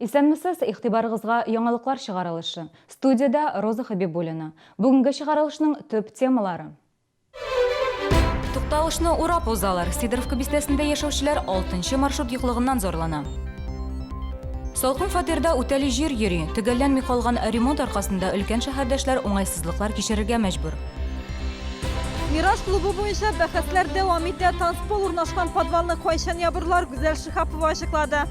Исәнмесез, игътибарыгызга яңалыклар чыгарылышы. Студиядә Роза Хәбибуллина. Бүгенге чыгарылышның төп темалары. Тукталышны урап узалар. Сидоровка бистәсендә яшәүчеләр алтынчы маршрут юклыгыннан зарлана. Салкын фатирда үтәли җир йөри. Төгәлләнми калган ремонт аркасында өлкән шәһәрдәшләр уңайсызлыклар кичерергә мәҗбүр. Мираж клубы буенча бәхәсләр дәвам итә. Танцпол урнашкан подвалны кайчан ябырлар, Гүзәл Шиһапова ачыклады.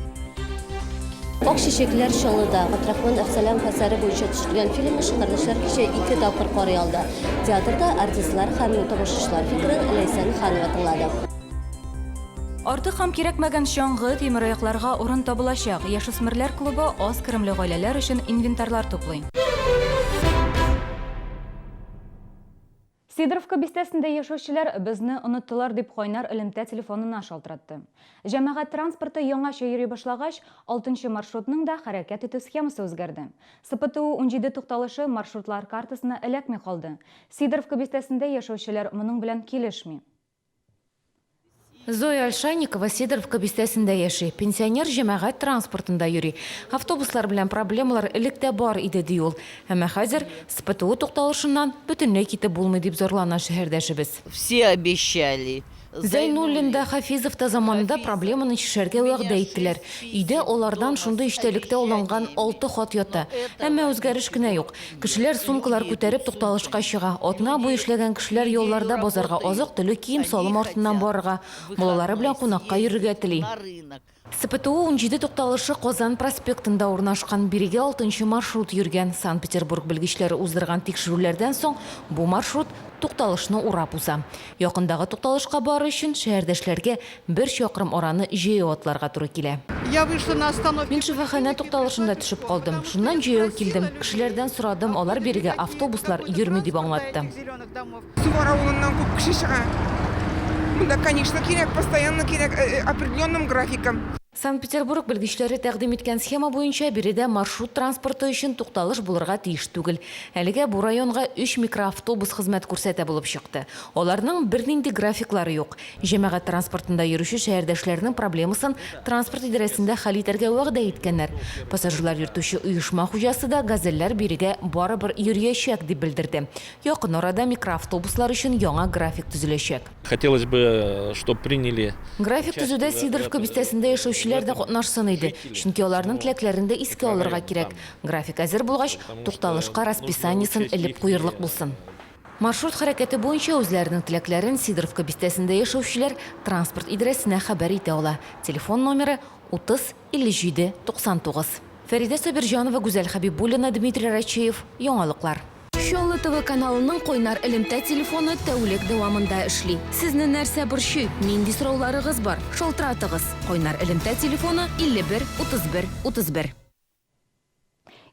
Ак чәчәкләр Чаллыда Габдрахман Әхсәләмов әсәре буенча төшерелгән фильмны шәһәрдәшләр кичә ике тапкыр карый алды. Театрда артистлар һәм тамашачылар фикерен Ләйсән Ханова тыңлады. Артык һәм кирәкмәгән чаңгы, тимераякларга урын табылачак. Яшүсмерләр клубы аз керемле гаиләләр өчен инвентарьлар туплый. Сидоровка бистәсендә яшәүчеләр безне оныттылар дип кайнар элемтә телефонына шалтыратты. Җәмәгать транспорты яңача йөри башлагач, алтынчы маршрутның да хәрәкәт итү схемасы үзгәрде. СПТУ 17 тукталышы маршрутлар картасына эләкми калды. Сидоровка бистәсендә яшәүчеләр моның белән килешми. Зоя Ольшанникова Сидоровка бистәсендә яши. Пенсионер җәмәгать транспортында йөри. Автобуслар белән проблемалар элек тә бар иде, ди ул. Әмма хәзер СПТУ тукталышыннан бөтенләй китеп булмый, дип зарлана шәһәрдәшебез. Все обещали. Зәйнуллин да, Хафизов та заманында проблеманы чишәргә вәгъдә иттеләр. Өйдә алардан шундый эчтәлектә алынган алты хат ята. Әмма үзгәреш кенә юк. Кешеләр сумкалар күтәреп тукталышка чыга. Атна буе эшләгән кешеләр ялларда базарга азык-төлек, кием-салым артыннан барырга, балалары белән кунакка йөрергә тели. СПТУ 17 тукталышы Казан проспектында урнашкан. Бирегә алтынчы маршрут йөргән. Санкт-Петербург белгечләре уздырган тикшерүләрдән соң бу маршрут тукталышны урап уза. Якындагы тукталышка бару өчен шәһәрдәшләргә бер чакрым араны җәяү атларга туры килә. Я вышла на остановке. Мин шифаханә тукталышында төшеп калдым. Шуннан җәяү килдем. Кешеләрдән сорадым, алар бирегә автобуслар йөрми дип аңлатты. Сувар авылыннан күп кеше чыга. Монда, конечно, кирәк, постоянно кирәк, определенным графиком. Санкт-Петербург белгечләре тәкъдим иткән схема буенча, биредә маршрут транспорты өчен тукталыш булырга тиеш түгел. Әлегә бу районга өч микроавтобус хезмәт күрсәтә булып чыкты. Аларның бернинди графиклары юк. Җәмәгать транспортында йөрүче шәһәрдәшләрнең проблемасын транспорт идарәсендә хәл итәргә вәгъдә иткәннәр. Пассажирлар йөртүче оешма хуҗасы да газельләр бирегә барыбер йөриячәк, дип белдерде. Якын арада микроавтобуслар өчен яңа график төзеләчәк. Хотелось бы, чтоб приняли. График төзүдә Сидоровка бистәсендә яшәүчеләр дә катнашсын иде, чөнки аларның теләкләрен дә искә алырга кирәк. График әзер булгач, тукталышка расписаниесен элеп куерлык булсын. Маршрут хәрәкәте буенча үзләренең теләкләрен Сидоровка бистәсендә яшәүчеләр транспорт идарәсенә хәбәр итә ала. Телефон номеры, 30 57 99. Фәридә Сабирҗанова, Гүзәл Хәбибуллина, Дмитрий Рачеев, Яңалыклар. Чаллы ТВ каналының кайнар элемтә телефоны тәүлек дәвамында эшли. Сезне нәрсә борчый, нинди сорауларыгыз бар? Шалтыратыгыз! Кайнар элемтә телефоны 51 31 31.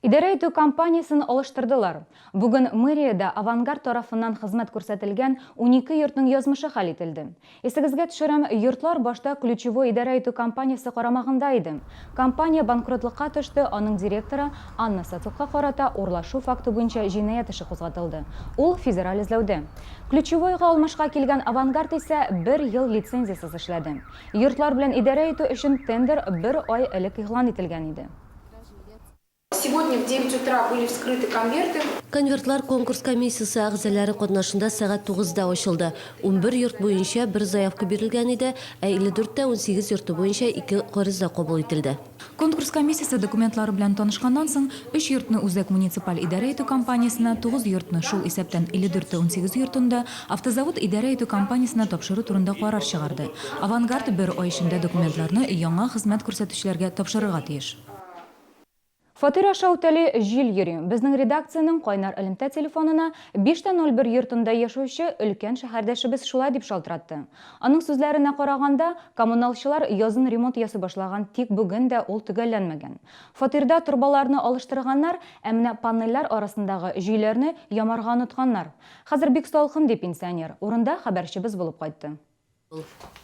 Идарә итү компаниясен алыштырдылар. Бүген мэриядә Авангард тарафыннан хезмәт күрсәтелгән 12 йортның язмышы хәл ителде. Исегезгә төшерәм, йортлар башта Ключевой идарә итү компаниясе карамагында иде. Компания банкротлыкка төште, аның директоры Анна Сацукка карата урлашу факты буенча җинаять эше кузгатылды. Ул федераль эзләүдә. Ключевой га алмашка килгән Авангард исә бер ел лицензиясез эшләде. Йортлар белән идарә итү өчен тендер бер ай элек игълан ителгән иде. Сегодня в 9 утра были вскрыты конверты. Конвертлар конкурс комиссиясе әгъзалары катнашында сәгать тугызда ачылды. 11 йорт буенча бер заявка бирелгән иде, ә 54 тә 18 йорты буенча ике гариза кабул ителде. Конкурс комиссиясе документлары белән танышканнан соң, өч йортны Үзәк муниципаль идарә итү компаниясенә, тугыз йортны, шул исәптән 54 тә 18 йортын да, Автозавод идарә итү компаниясенә тапшыру турында карар чыгарды. Авангард бер ай эчендә документларны яңа хезмәт күрсәтүчеләргә тапшырырга тиеш. Фатир аша үтәли җил йөри. Безнең редакциянең кайнар элемтә телефонына 5 тә 01 йортында яшәүче өлкән шәһәрдәшебез шулай дип шалтыратты. Аның сүзләренә караганда, коммуналчылар язын ремонт ясый башлаган, тик бүген дә ул төгәлләнмәгән. Фатирда торбаларны алыштырганнар, ә менә панельләр арасындагы җөйләрне ямарга онытканнар. Хәзер бик салкын, ди пенсионер. Урында хәбәрчебез булып кайтты.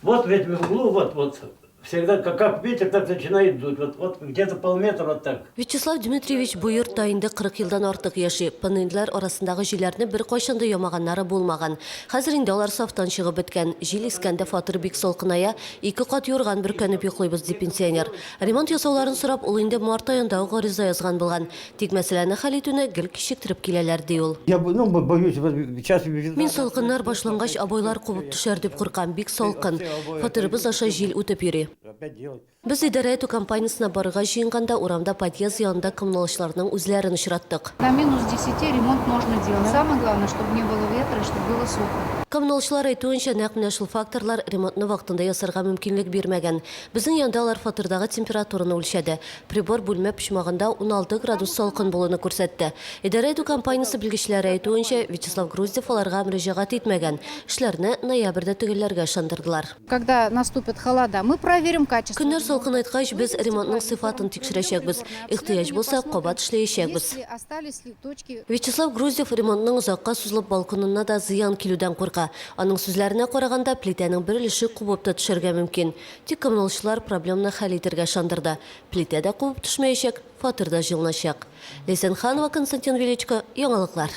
Вот в этом углу, вот, вот. Всегда как ветер, так начинает дуть. Вот, вот где-то полметра вот так. Вячеслав Дмитриевич бу йортта инде 40 елдан артык яши. Панельләр арасындагы җөйләрне беркайчан да ямаганнары булмаган. Хәзер инде алар сафтан чыгып беткән. Җил искәндә фатир бик салкыная, ике кат юрган бөркәнеп йоклыйбыз, ди пенсионер. Ремонт ясауларын сорап, ул инде март аенда ук гариза язган булган. Тик мәсьәләне хәл итүне гел кичектереп киләләр, ди ул. Я, ну, боюсь, вот сейчас... Мин салкыннар башлангач, обойлар кубып төшәр дип куркам, бик салкын. Фатирыбыз аша җил үтеп йөри. Без идарә итү компаниясенә барырга җыенганда, урамда подъезд янында коммуналчыларның үзләрен очраттык. На минус десяти ремонт можно делать. Самое главное, чтобы не было ветра и чтобы было сухо. Коммуналчылар әйтүенчә, нәкъ менә шул факторлар ремонтны вакытында ясарга мөмкинлек бирмәгән. Безнең янда алар фатирдагы температураны үлчәде. Прибор бүлмә почмагында 16 градус салкын булуны күрсәтте. Идарә итү компаниясе белгечләре әйтүенчә, Вячеслав Груздев аларга мөрәҗәгать итмәгән. Эшләрне ноябрьдә төгәлләргә ышандырдылар. Когда наступят холода, мы проверим качество. Көннәр салкынайткач, без ремонтның сыйфатын тикшерәчәкбез. Ихтыяҗ булса, кабат эшләячәкбез. Вячеслав Груздев ремонтның озакка сузылып балконына да зыян килүдән курка. Аның сүзләренә караганда, плитәнең бер өлеше кубып та төшәргә мөмкин. Тик коммуналчылар проблеманы хәл итәргә ышандырды. Плитә дә кубып төшмәячәк, фатир да җылыначак. Ләйсән Ханова, Константин Величко, Яңалыклар.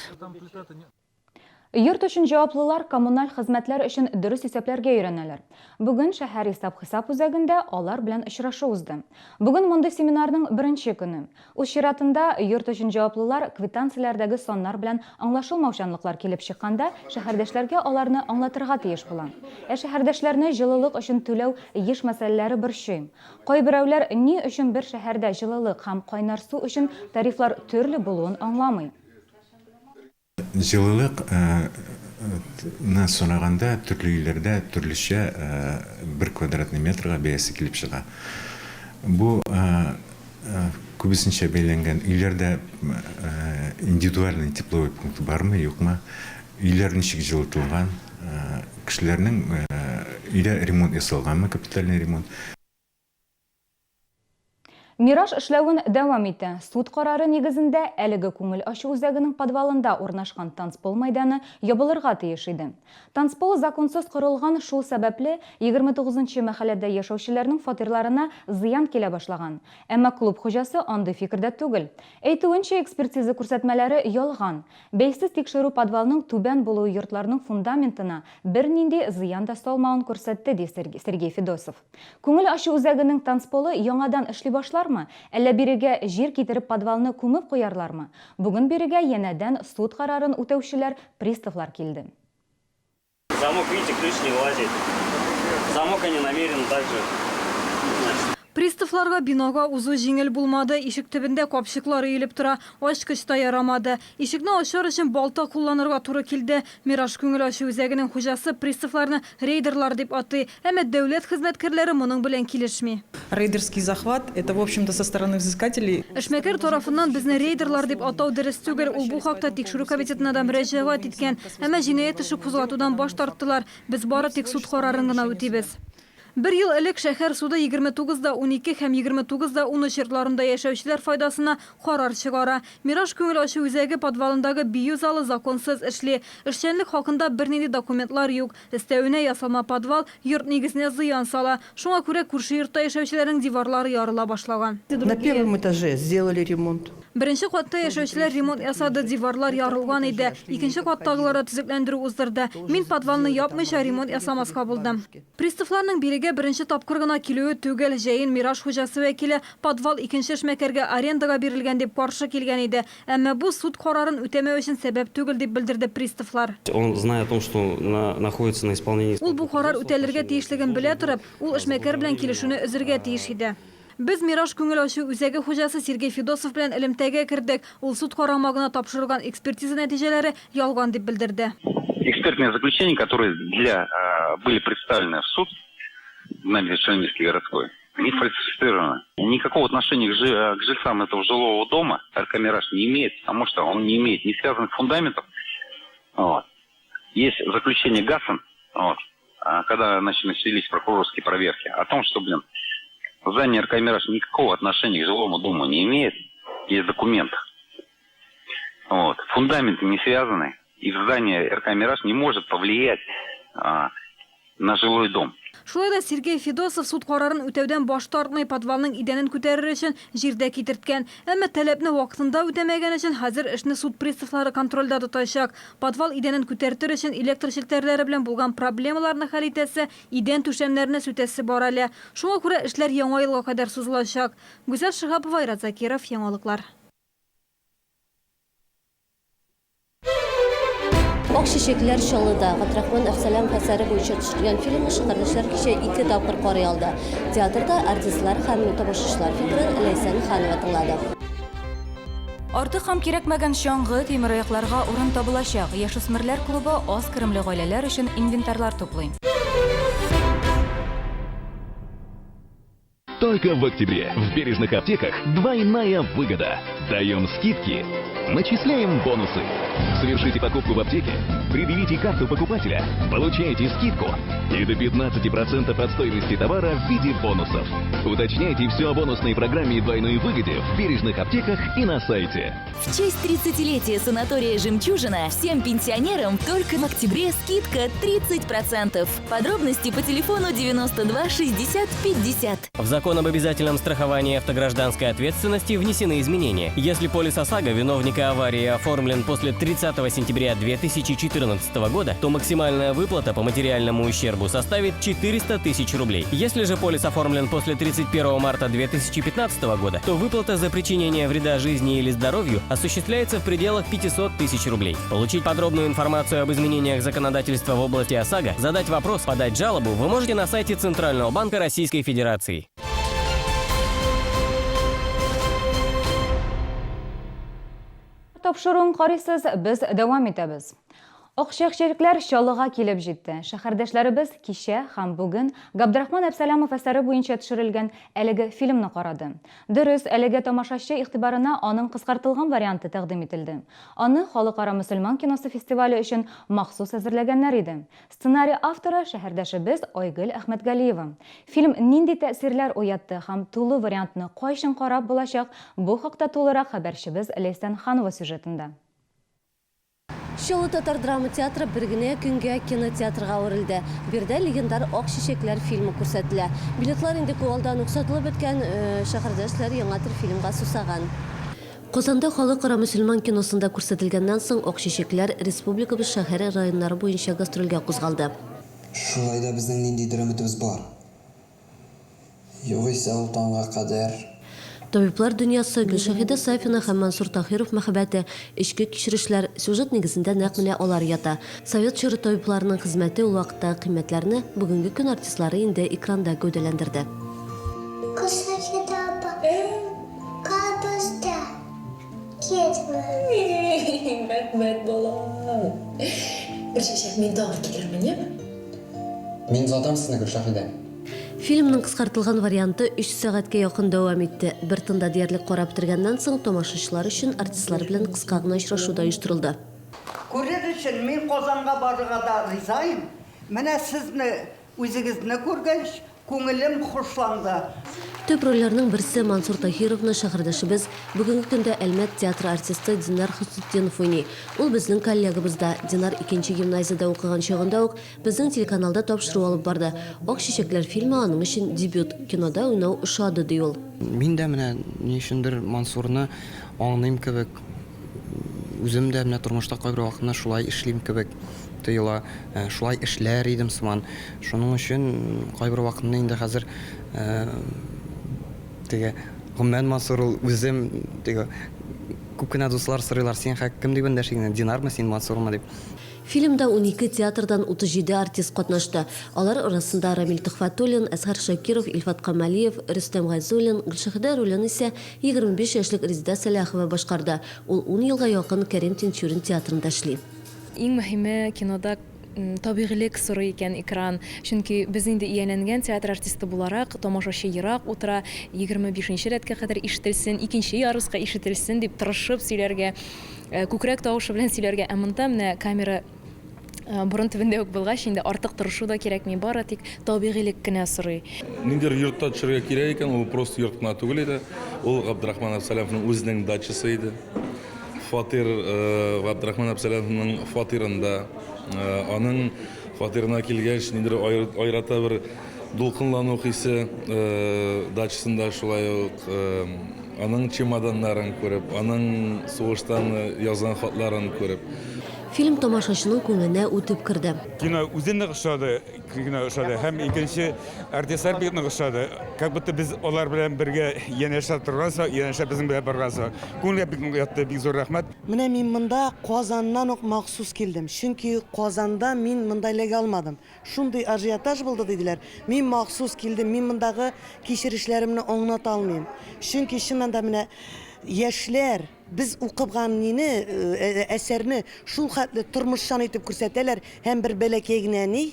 Йорт өчен җаваплылар коммуналь хезмәтләр өчен дөрес исәпләргә өйрәнәләр. Бүген шәһәр исәп-хисап үзәгендә алар белән очрашу узды. Бүген мондый семинарның беренче көне. Үз чиратында, йорт өчен җаваплылар квитанцияләрдәге саннар белән аңлашылмаучанлыклар килеп чыкканда, шәһәрдәшләргә аларны аңлатырга тиеш була. Ә шәһәрдәшләрне җылылык өчен түләү еш мәсьәләләре борчый. Кайберәүләр ни өчен бер шәһәрдә җылылык һәм кайнар су өчен тарифлар төрле булуын аңламый. Җылылык ны санаганда төрле илләрдә төрлечә бер квадратный метрга бәясе килеп чыга. Бу күбесенчә бәйләнгән өйләрдә индивидуальный тепловой пункт бармы, юкмы, өйләр ничек җылытылган, кешеләрнең өйдә ремонт ясалганмы, капитальный ремонт. Мираж эшләвен дәвам итә. Суд карары нигезендә әлеге күңел ачу үзәгенең подвалында урнашкан танцпол мәйданы ябылырга тиеш иде. Танцпол законсыз корылган, шул сәбәпле 29 нчы мәхәлләдә яшәүчеләрнең фатирларына зыян килә башлаган. Әмма клуб хуҗасы андый фикердә түгел. Әйтүенчә, экспертиза күрсәтмәләре ялган. Бәйсез тикшерү подвалның түбән булуы йортларның фундаментына бернинди зыян да салмавын күрсәтте, ди Сергей Федосов. Күңел ачу үзәгенең танцполы яңадан эшли башлармы, әллә бирегә җир китереп подвалны күмеп куярлармы? Бүген бирегә янәдән суд карарын үтәүчеләр, приставлар килде. Замок, видите, ключ не влазит. Замок они намерены также, значит. Приставларга бинага узу җиңел булмады. Ишек төбендә капчыклар өелеп тора. Ачкыч та ярамады. Ишекне ачар өчен балта кулланырга туры килде. Мираж күңел ачу үзәгенең хуҗасы приставларны рейдерлар дип атый. Әмма дәүләт хезмәткәрләре моның белән килешми. Рейдерский захват, это, в общем-то, со стороны взыскателей. Эшмәкәр тарафыннан безне рейдерлар дип атау дөрес түгел. Ул бу хакта Тикшерү комитетына да мөрәҗәгать иткән. Әмма җинаять эше кузгатудан баш тарттылар. Без бары тик суд карарын гына үтибез. Бер ел элек шәһәр суды 29 да 12 һәм 29 да 13 йортларында яшәүчеләр файдасына карар чыгара. Мираж күңел ачу үзәге подвалындагы бию залы законсыз эшли. Эшчәнлек хакында бернинди документлар юк. Өстәвенә, ясалма подвал йорт нигезенә зыян сала. Шуңа күрә күрше йортта яшәүчеләрнең диварлары ярыла башлаган. На первом этаже сделали ремонт. Беренче катта яшәүчеләр ремонт ясады, диварлар ярылган иде. Икенче каттагылар да төзекләндерү уздырды. Мин подвалны япмыйча ремонт ясамаска булдым. Приставларның бирегә беренче тапкыр гына килүе түгел. Җәен Мираж хуҗасы вәкиле подвал икенче эшмәкәргә арендага бирелгән дип каршы килгән иде. Әмма бу суд карарын үтәмәү өчен сәбәп түгел, дип белдерде приставлар. Он, зная о том, что на находится на исполнении. Ул бу карар үтәлергә тиешлеген белә торып, ул эшмәкәр белән килешүне өзергә тиеш иде. Без Мираж күңел ачу үзәге хуҗасы Сергей Федосов белән элемтәгә кердек. Ул суд карамагына тапшырылган экспертиза нәтиҗәләре ялган дип белдерде. Экспертные заключения, которые для были представлены в суд нами Челябинский городской, они фальсифицированы. Никакого отношения к жильцам этого жилого дома РК «Мираж» не имеет, потому что он не имеет ни связанных фундаментов. Вот. Есть заключение ГАСН, вот, когда начались прокурорские проверки, о том, что, блин, здание РК «Мираж» никакого отношения к жилому дому не имеет, есть документ. Вот. Фундаменты не связаны, и здание РК «Мираж» не может повлиять на жилой дом. Шулай да Сергей Федосов суд карарын үтәүдән баш тартмый, подвалның идәнен күтәрер өчен җир дә китерткән. Әмма таләпне вакытында үтәмәгән өчен хәзер эшне суд приставлары контрольдә тотачак. Подвал идәнен күтәртер өчен электр челтәрләре белән булган проблемаларны хәл итәсе, идән-түшәмнәрне сүтәсе бар әле. Шуңа күрә эшләр Яңа елга кадәр сузылачак. Гүзәл Шиһапова, Айрат Закиров, Яңалыклар. Ак чәчәкләр Чаллыда Габдрахман Әхсәләмов әсәре буенча төшерелгән фильмны шәһәрдәшләр кичә ике тапкыр карый алды. Театрда артистлар һәм тамашачылар фикерен Ләйсән Ханова тыңлады. Артык һәм кирәкмәгән чаңгы, тимераякларга урын табылачак. Яшүсмерләр клубы аз керемле гаиләләр өчен инвентарьлар туплый. Только в октябре в бережных аптеках двойная выгода. Даем скидки, начисляем бонусы. Совершите покупку в аптеке, предъявите карту покупателя, получайте скидку и до 15% от стоимости товара в виде бонусов. Уточняйте все о бонусной программе и двойной выгоде в бережных аптеках и на сайте. В честь 30-летия санатория «Жемчужина» всем пенсионерам только в октябре скидка 30%. Подробности по телефону 92 60 50. В закон об обязательном страховании автогражданской ответственности внесены изменения. Если полис ОСАГО виновника аварии оформлен после 30 сентября 2014 года, то максимальная выплата по материальному ущербу составит 400 тысяч рублей. Если же полис оформлен после 31 марта 2015 года, то выплата за причинение вреда жизни или здоровью осуществляется в пределах 500 тысяч рублей. Получить подробную информацию об изменениях законодательства в области ОСАГО, задать вопрос, подать жалобу вы можете на сайте Центрального банка Российской Федерации. Тапшыруын карыйсыз, без дәвам итәбез. Ак чәкчәкләр Чаллыга килеп җитте. Шәһәрдәшләребез кичә һәм бүген Габдрахман Әбсәләмов әсәре буенча төшерелгән әлеге фильмны карады. Дөрес, әлегә тамашачы игътибарына аның кыскартылган варианты тәкъдим ителде. Аны Халыкара мөселман киносы фестивале өчен махсус әзерләгәннәр иде. Сценарий авторы, шәһәрдәшебез Айгөл Әхмәтгалиева. Фильм нинди тәэсирләр уятты һәм тулы вариантны кайчан карап булачак, бу хакта тулырак хәбәрчебез Ләйсән Ханова сюжетында. Чаллы татар драма театры бер генә көнгә кинотеатрга әверелде. Биредә легендар Ак чәчәкләр фильмы күрсәтелә. Билетлар инде күп алдан ук сатылып беткән, шәһәрдәшләр яңа төр фильмга сусаган. Казанда халыкара мөселман киносында күрсәтелгәннән соң Ак чәчәкләр республикабыз шәһәр районнары буенча гастрольгә кузгалды. Шулай да безнең ниндидер өметебез бар. Югыйсә ул таңга кадәр. Табиблар дөньясы, Гөлшәһидә Сафина һәм Мансур Таһиров мәхәббәте, эчке кичерешләр, сюжет нигезендә нәкъ менә алар ята. Совет чоры табибларының хезмәте ул вакыттагы кыйммәтләрне бүгенге көн артистлары инде экранда гәүдәләндерде. Гөлшәһидә апа, кабызда кетмә. Рәхмәт, балам. Гөлчәчәк, мин тагын килермен, яме? Мин озатам сезне, Гөлшәһидә. Фильмның кыскартылган варианты өч сәгатькә якын дәвам итте. Бер тында диярлек карап бетергәннән соң, тамашачылар өчен артистлар белән кыска гына очрашу да оештырылды. Күрер өчен мин Казанга барырга да ризаем. Менә сезне үзегезне күргәч, күңелем хушланды. Төп рольләрнең берсе Мансур Таһировны шәһәрдәшебез, бүгенге көндә Әлмәт театры артисты Динар Хөснетдинов уйный. Ул безнең коллегабыз да. Динар икенче гимназиядә укыган чагында ук Безнең телеканалда тапшыру алып барды. Ак чәчәкләр фильмы аның өчен дебют. Кинода уйнау ошады, ди ул. Мин дә менә ни өчендер Мансурны аңлыйм кебек. Үзем дә менә тормышта кайбер вакытны шулай эшлим кебек тоела. Шулай эшләр идем сыман. Шуның өчен кайбер вакытны инде хәзер теге гомумән Мансур ул үзем теге күп кенә дуслар сорыйлар, син хәк кем дип эндәшик, Динармы син, Мансурмы дип. Фильмда 12 театрдан 37 артист катнашты. Алар арасында Рамил Төхвәтуллин, Әзһәр Шакиров, Илфат Камалиев, Рөстәм Гайзуллин, Гөлшәһидә ролен исә 25 яшьлек Резеда Сәләхова башкарды. Ул ун елга якын Кәрим Тинчурин театрында эшли. Иң мөһиме, кинода табигыйлек сорый икән экран. Чөнки без инде ияләнгән театр артисты буларак, тамашачы ерак утыра, 25 нче рәткә кадәр ишетелсен, икенче яруска ишетелсен дип тырышып сөйләргә. Э, күкрәк тавышы белән сөйләргә. Ә монда менә камера э, борын төбендә үк булгач, инде артык тырышу да кирәкми, бары тик табигыйлек кенә сорый. Ниндидер йортта төшәргә кирәк икән, ул просто йорт кына түгел иде. Ул Габдрахман Әбсәләмовның үзенең дачасы иде. Фатир э, Габдрахман Әбсәләмовның фатирында. Аның фатирына килгәч, ниндидер аерата бер дулкынлану хисе, дачасында шулай ук аның чемоданнарын күреп, аның сугыштан язган хатларын күреп. Фильм тамашачының күңеленә үтеп керде. Кино үзе нык ошады, кино ошады һәм икенче артистлар бик нык ошады. Как будто без алар белән бергә янәшә торган сымак, янәшә безнең белән барган сымак. Күңелгә бик нык ятты, бик зур рәхмәт. Менә мин монда Казаннан ук махсус килдем, чөнки Казанда мин монда эләгә алмадым. Шундый ажиотаж булды, диделәр. Мин махсус килдем, мин мондагы кичерешләремне аңлата алмыйм. Чөнки чыннан да менә яшьләр, без укыган нине, әсәрне шул хәтле тормышчан итеп күрсәтәләр һәм бер бәләкәй генә ни,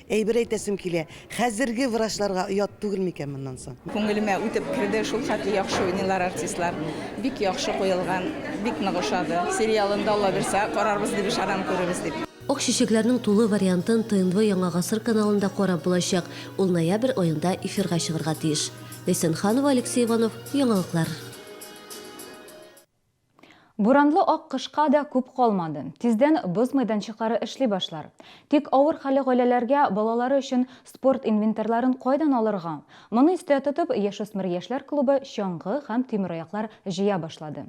әйбер әйтәсем килә, хәзерге врачларга оят түгел микән моннан соң? Күңелемә үтеп керде, шул хәтле яхшы уйныйлар артистлар. Бик яхшы куелган, бик нык ошады. Сериалын да, Алла бирсә, карарбыз дип ышанам, күрербез дип. Ак чәчәкләрнең тулы вариантын ТНВ Яңа гасыр каналында карап булачак, ул ноябрь аенда эфирга чыгарга тиеш. Ләйсән Ханова, Алексей Иванов, Яңалыклар. Буранлы ак кышка да күп калмады. Тиздән боз мәйданчыклары эшли башлар. Тик авыр хәлле гаиләләргә балалары өчен спорт инвентарьларын кайдан алырга? Моны истә тотып, Яшүсмер яшьләр клубы чаңгы һәм тимераяклар җыя башлады.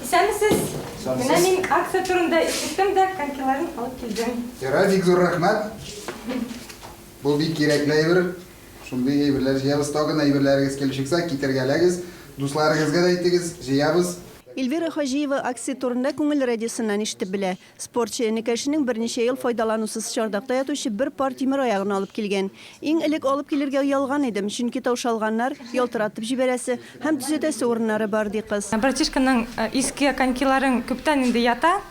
Исәнмесез! Менә мин акция турында ишеттем дә, конькиларын алып килдем. Ярар, бик зур рәхмәт. Бу бик кирәкле әйбер. Шундый әйберләр җыябыз. Тагын әйберләрегез килеп чыкса, китергәләгез. Дусларыгызга да әйтегез, җыябыз. Эльвира Хаҗиева акция турында Күңел радиосыннан ишетеп белә. Спортчы энекәшенең берничә ел файдаланусыз чардакта ятучы бер пар тимер аягын алып килгән. Иң элек алып килергә оялган идем, чөнки таушалганнар, ялтыратып җибәрәсе һәм төзәтәсе урыннары бар, ди кыз. Братишканың иске конькиларын күптән инде ята,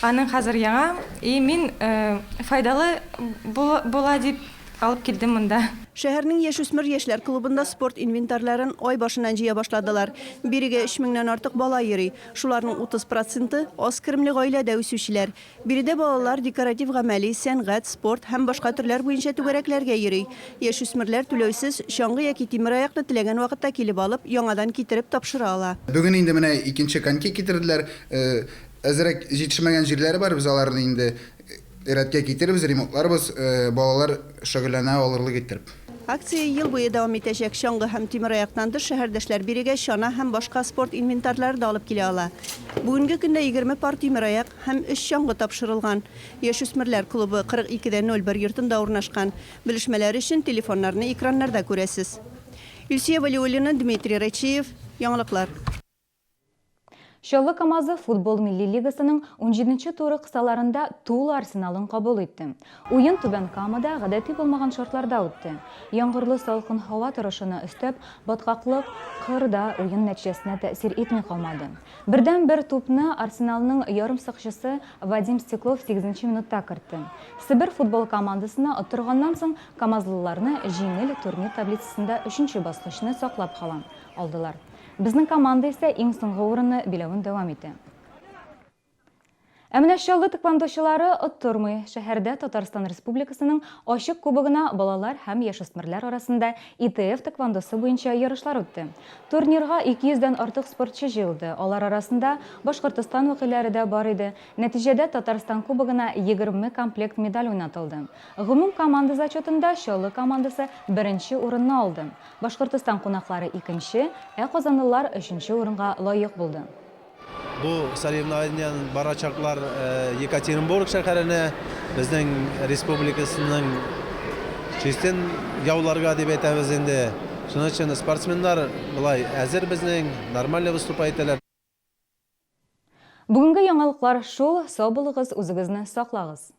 аның хәзер яңа, и мин файдалы була дип алып килдем монда. Шәһәрнең Яшүсмер яшьләр клубында спорт инвентарьларын ай башыннан җыя башладылар. Бирегә өч меңнән артык бала йөри. Шуларның 30 проценты, аз керемле гаиләдә үсүчеләр. Биредә балалар декоратив-гамәли, сәнгать, спорт һәм башка төрләр буенча түгәрәкләргә йөри. Яшүсмерләр түләүсез чаңгы яки тимераякны теләгән вакытта килеп алып, яңадан китереп тапшыра ала. Бүген инде менә икенче коньки китерделәр. Әзрәк җитешмәгән җирләре бар, без аларны инде рәткә китерербез, ремонтларбыз, балалар шөгыльләнә алырлык иттереп. Акция ел буе дәвам итәчәк. Чаңгы һәм тимераяктан тыш, шәһәрдәшләр бирегә чана һәм башка спорт инвентарьлары да алып килә ала. Бүгенге көндә 20 пар тимераяк һәм өч чаңгы тапшырылган. Яшүсмерләр клубы 42 дә 01 йортында урнашкан. Белешмәләр өчен телефоннарны экраннарда күрәсез. Илсөя Вәлиуллина, Дмитрий Рачиев, Яңалыклар. Чаллы КАМАЗы футбол милли лигасының унҗиденче туры кысаларында Тула Арсеналын кабул итте. Уен Түбән Камада гадәти булмаган шартларда үтте. Яңгырлы салкын һава торышына өстәп, баткаклык кыр да уен нәтиҗәсенә тәэсир итми калмады. Бердәнбер тупны Арсеналның ярымсакчысы Вадим Стеклов сигезенче минутта кертте. Себер футбол командасына оттырганнан соң, камазлыларны җиңел турнир таблицасында өченче баскычны саклап кала алдылар. Безнең команда исә иң соңгы урынны биләвен дәвам итә. Ә менә Чаллы тхэквондочылары оттырмый. Шәһәрдә Татарстан Республикасының Ачык кубогына балалар һәм яшүсмерләр арасында ИТФ тхэквондосы буенча ярышлар үтте. Турнирга 200 дән артык спортчы җыелды. Алар арасында Башкортостан вәкилләре дә бар иде. Нәтиҗәдә Татарстан кубогына 20 комплект медаль уйнатылды. Гомум команда зачетында Чаллы командасы беренче урынны алды. Башкортостан кунаклары икенче, ә казанлылар өченче урынга лаек булды. Бу соревнованиедан барачаклар Екатеринбург шәһәренә, безнең республикасының честен яуларга дип әйтәбез инде. Шуның өчен спортсменнар болай әзер безнең, нормально выступать итәләр. Бүгенге яңалыклар шул, сау булыгыз, үзегезне саклагыз!